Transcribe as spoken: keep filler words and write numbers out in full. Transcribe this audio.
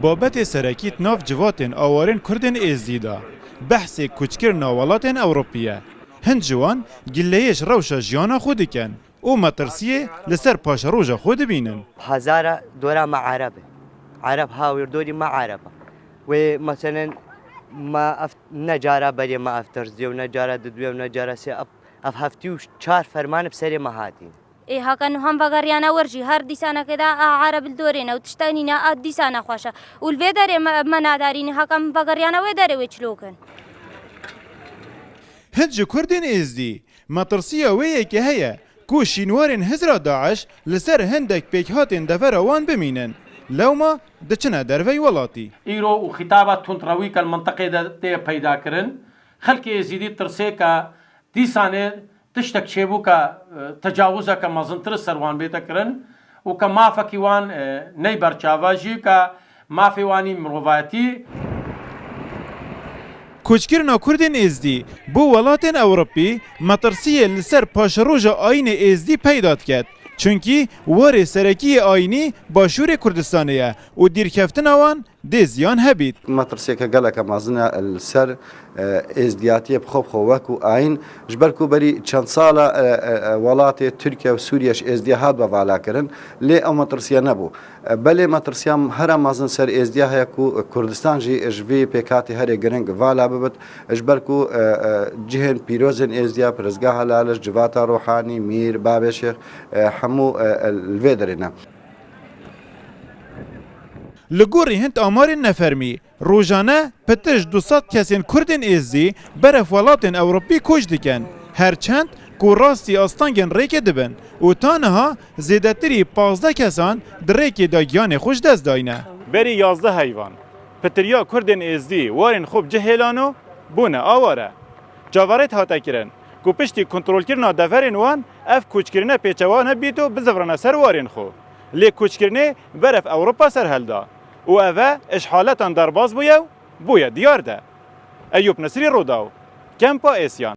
Babetê serekî di nav civatên awarên Kurdên Êzdî de behsê koçkirina welatên Ewropî ye. Hin ji wan gileyê ji rewşa jiyana xwe dikin û metirsiyê li ser paşeroja xwe dibînin. Hezara dora me Ereb e. Ereb ha wêr dorî me Ereb e. Wê meselen me ev ne cara berê me ev terziye û ne cara didwê û ne cara sê ev, ev heftî û çar ferman bi serê me hatîn. Ê haka niha em vegeriyane wer jî her dîsanekê de a Ereb li dorê ne û tiştek nîne a dîsane xweş e. Û li vê derê me, me nadarînî haka em vegeriyane wê derê wê çilokin. Hin ji Kurdên Êzdî metirsiya wê yekê heye ku şînwarên hizra DAIŞ li ser hindek pêkhatên devera wan bimînin. Lewma diçine dervey welatî. Îro û xîtaba tundrewî ke li mintiqê de tê peyda kirin, xelkê Êzîdî tirsê ke dîsanê tiştek çêbû ke, e, tecawizeke mezintir ser wan bête kirin û ke mafekî wan, e, neyber çava jî ke mafê wan î mirovayetî. Koçkirina Kurdên Êzdî bo welatên Ewropî metirsiyê li ser paşeroja ayînê Êzdî peyda diket. Çunkî warê serekî yê ayînî Başûrê Kurdistanê ye û dîrkeftina wan dê ziyan hebît. Metirsiyeke geleke mezin e li ser, e, êzdiyatiyê bi xwe bi xwe wekû ayîn. Ji ber ku berî çend sala, e, e, e, welatê Tirkiye û Sûriye ji êzdiya hat be valakirin, lê ew metirsiye nebû. E, belê metirsiya hera mezin ser êzdiya heye ku Kurdistan jî ji vî pêkhatî herê giring vala bibit. Ji ber ku, e, e, cihên pîrozên êzdiya, Pirizgeha Laliş, Civata Ruhanî, Mîr, Babê Şêx, e, hemû, e, e, li vê derê ne. Li gorî hin amarên nefermî, rojane pitir ji du sed kesên Kurdên Êzdî beref welatên Ewropî koç dikin. Her çend ku rastî astengên rêkê dibin û ta niha zêdetirî pazdeh kesan di rêkê de giyanê xwe ji dest dayne. Berî yazdeh heyvan, pitiriya Kurdên Êzdî warên xwe bi cih hêlano, bûne aware. Çaverêt hate kirin ku piştî kontrolkirina deverên wan ev koçkirine pêçewa nebît û bizivirine ser warên xwe. Lê koçkirinê beref Ewropa ser helda û ev e ji haletan derbas bûye û bûye diyar de. Eyûp Nisrî, Rûdaw, Kempa Êsyan.